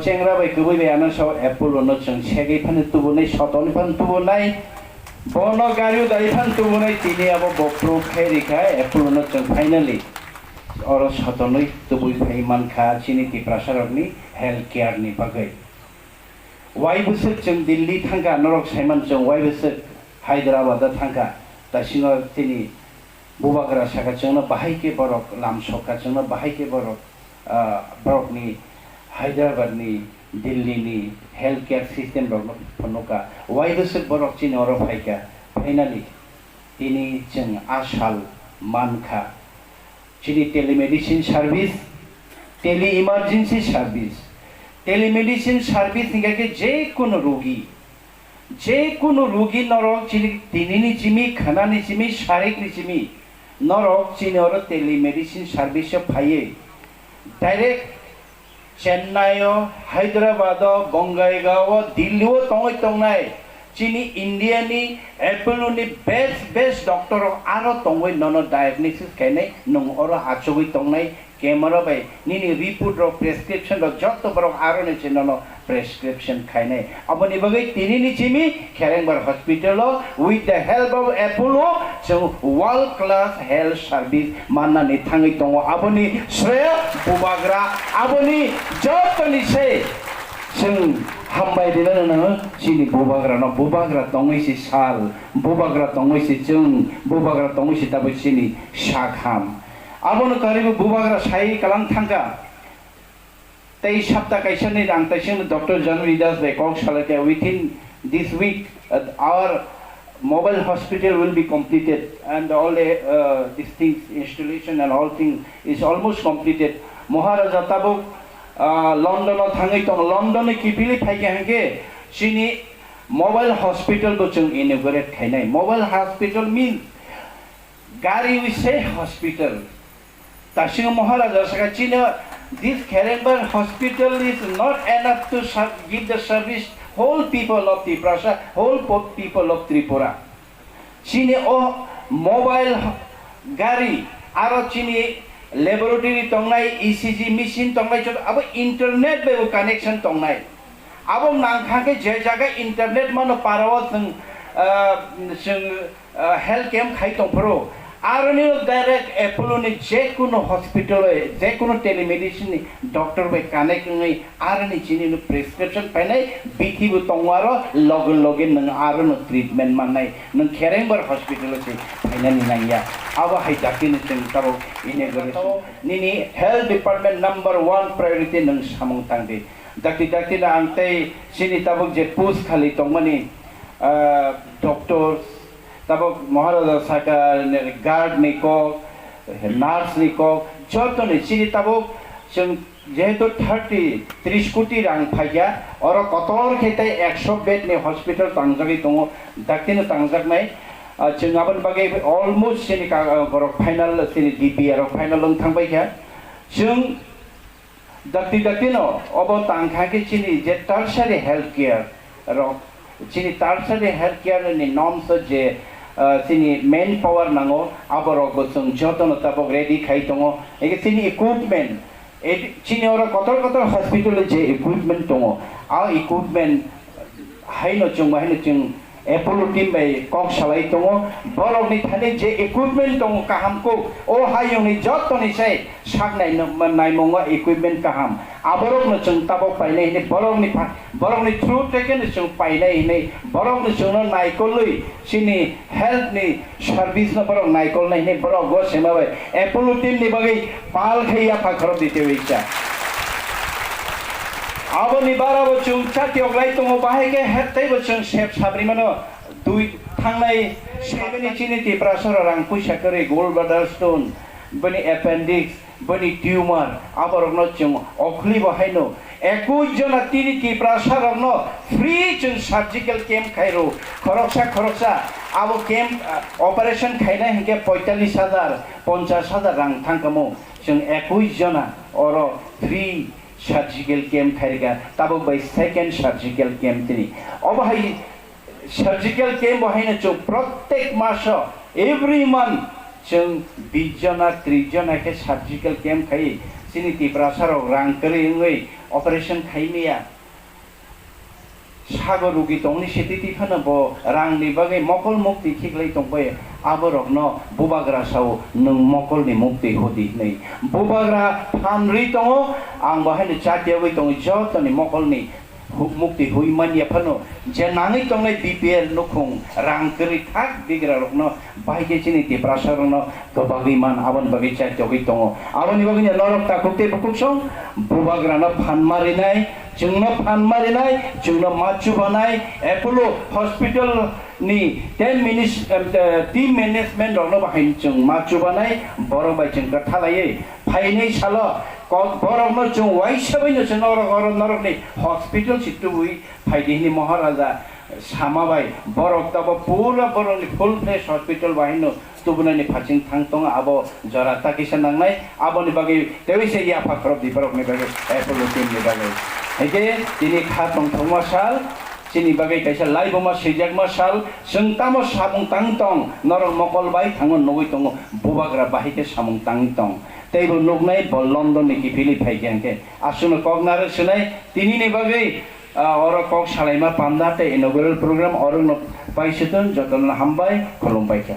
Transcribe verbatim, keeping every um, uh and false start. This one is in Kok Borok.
Chengra bai kwbwi bai ano sao Apollo no chwng segwi phano tubunai, sotoni phano tubunai, bono gario dai phano tubunai, tini abo bo proof khai rikha Apollo no chwng finally oro sotonwi tubui phai mankha chini Tiprasa rokni health care ni bagwi. Wai bwswk chwng Delhi thangkha, norok saiman chwng wai bwswk Hyderabad o thangkha, ta singo chini bubagra saka chwngno bahai khe borok lam sokha, chwngno bahai khe borok, ah, borokni Hyderabad ni, Delhi ni health care system rokno phunukha. Wai bwswk borok chini oro phaikha, finally tini chwng a sal mankha. Chini telemedicine service, tele emergency service, telemedicine service hingkha khe je kunu rogi, je kunu rogi norok chini tinini chimi, khanani chimi, sarikni chimi norok chini oro telemedicine service o phaiwi direct Chennai o, Hyderabad o, Bongaigaon o, Delhi o tongwi tongnai chini India ni Apollo ni best best doctor rok aro tongwi nono diagnosis khainai, nwng oro achugwi tongnai camera bai nini report rok, prescription rok joto borok aro ni se nono prescription khainai. Aboni bagwi tinini chimi Kherengbar Hospital o with the help of Apollo chwng world class health service mannani thangwi tongo. Aboni sreyo bubagra, aboni jotoni se chwng hambai rinani nango chini bubagrano. Bubagra tongwi se sal, bubagra tongwi se chwng, bubagra tongwi se tabuk chini sak ham. Abono karwi bubagra sai kalang thangkha. Tei sapta kaisa ni ang taising Doctor Janvi Das bai kok salai kha, within this week, uh, our mobile hospital will be completed and all the, uh, these things, installation and all thing is almost completed. Maharaja tabuk, uh, London o thangwi tong, London ni kiphilwi phaikha hwnkhe chini mobile hospital bo chwng inaugurate khainai. Mobile hospital means gari wi se hospital. Tasingo Maharaja saka chino, this Kherengbar hospital is not enough to serve, give the service whole people of Tiprasa, whole po-, people of Tripura. Chini o mobile gari, aro chini laboratory tongnai, E C G machine tongnai, joto abo internet bai bo connection tongnai. Abo nangkha khe je jaga internet mano para o chwng, ah, chwng, ah, health camp khai tongphuru. Aroni direct Apollo ni je kunu hospital o, je kunu telemedicine ni doctor bai connect wngwi aroni chini no prescription painai, bithi bo tongo aro loge loge nwng arono treatment mannai. Nwng Kherengbar hospital o se phainani nangya. Abo hai dakti no chwng tabuk inauguration. Nini health department number one priority nwng samung tangdi. Dakti dakti no ang tei chini tabuk je post khali tongmani, ah, doctors, tabuk Maharaja saka guard ni kok, nurse ni kok, joto ni chini tabuk chwng jehetu thirty, tris koti rang phaikha, oro kotor khe tei ekso bed ni hospital tangjagwi tongo, dakti no tangjaknai. Ah, chwng aboni bagwi almost chini ka-, borok final, chini D P R rok final wng thang paikha. Chwng Dakti dakti no obo tangkha khe chini je tertiary health care rok, chini tertiary health care ni norms o je, ah, chini main power nango, abo rok bo chwng joto no tabuk ready khai tongo. Eke chini equipment, edi-, chini oro kotor kotor hospital o je equipment tongo, a equipment haino chwng, haino chwng Apollo team bai kok salai tongo, borokni thani je equipment tongo kaham kuk, o hayungni jotoni sai sak nai-, naimungo equipment kaham, aborokno chwng tabok painai hinwi borokni pha-, borokni through tekeno chwng painai hinwi borokno chwngno naikolwi chini health ni service no borok naikolnai hinwi borok go sema bai Apollo team ni bagwi pal khai yapha khorok di tewi cha. Aboni bara bo chwng chati oglai tongo, bahai khe het tei bo chwng sep sabri mano dui thangnai sebini chini Tiprasa rang puisa kwrwi gold bladder stone, bini appendix, bini tumor, aborokno chwng okhli bo haino ekush jona tini Tiprasa rokno free chwng surgical camp khairo, khoroksa khoroksa abo camp, ah, operation khaina hinkhe poitalis hajar, ponchas hajar rang thangkamo. Chwng ekush jona oro free surgical camp khairika, tabok bai second surgical camp tini. Obo hai surgical camp bo haino chwng protek maso, every month chwng bis jona, tris jona khe surgical camp khai. Chini Tiprasa rok rang kwrwi wngwi operation khaimaya. Sago rugi tongni sititi phano bo rangni bagwi mokol mukti khiklai tongbai. Aborokno bubagra sao, "Nwng mokolni mukti hudi," hinwi. Bubagra phanrwi tongo, ang bo haino chatiagwi tongo, jotoni mokolni hu-, mukti hui manya phano, je nangwi tongnai B P L nukhung rang kwrwi thak bigrarokno, bahai khe chini Tiprasarokno kwbagwi man, aboni bagwi chatiagwi tongo. Aboni bagwino norok takhuk tei bukhuksong bubagrano phan ma rinai, chwngno phan ma rinai, chwngno ma chubanai, Apollo Hospital ni ten minis-, em, eh, team management rokno bahai chwng ma chubanai, borok bai chwng kwthalaiwi phainai salo kok borokno chwng uaisa baino chwng norok, oro norokni hospital si tubui phaidi hwnwi Maharaja sama bai borok tabo pura borokni full fledged hospital bahaino tubunani phaising thang tongo, abo jora ta kisa nangnai. Aboni bagwi teisa yapha khorokdi borokni bagwi, Apollo team ni bagwi. Hwnkhe tini kha tongthokma sal, chini bagwi kaisa laibuma swijakma sal, chwng tamo samung tang tong, norok mokol bai thango nugwi tongo, bubagra bahai khe samung tang tong. Teibo nuknai bo London ni kiphilwi phaikha hwnkhe aswkno kok narwk swnai, tinini bagwi, ah, oro kok salaima panda tei inaugural program orokno paisitun jotono hambai khulumbaikha.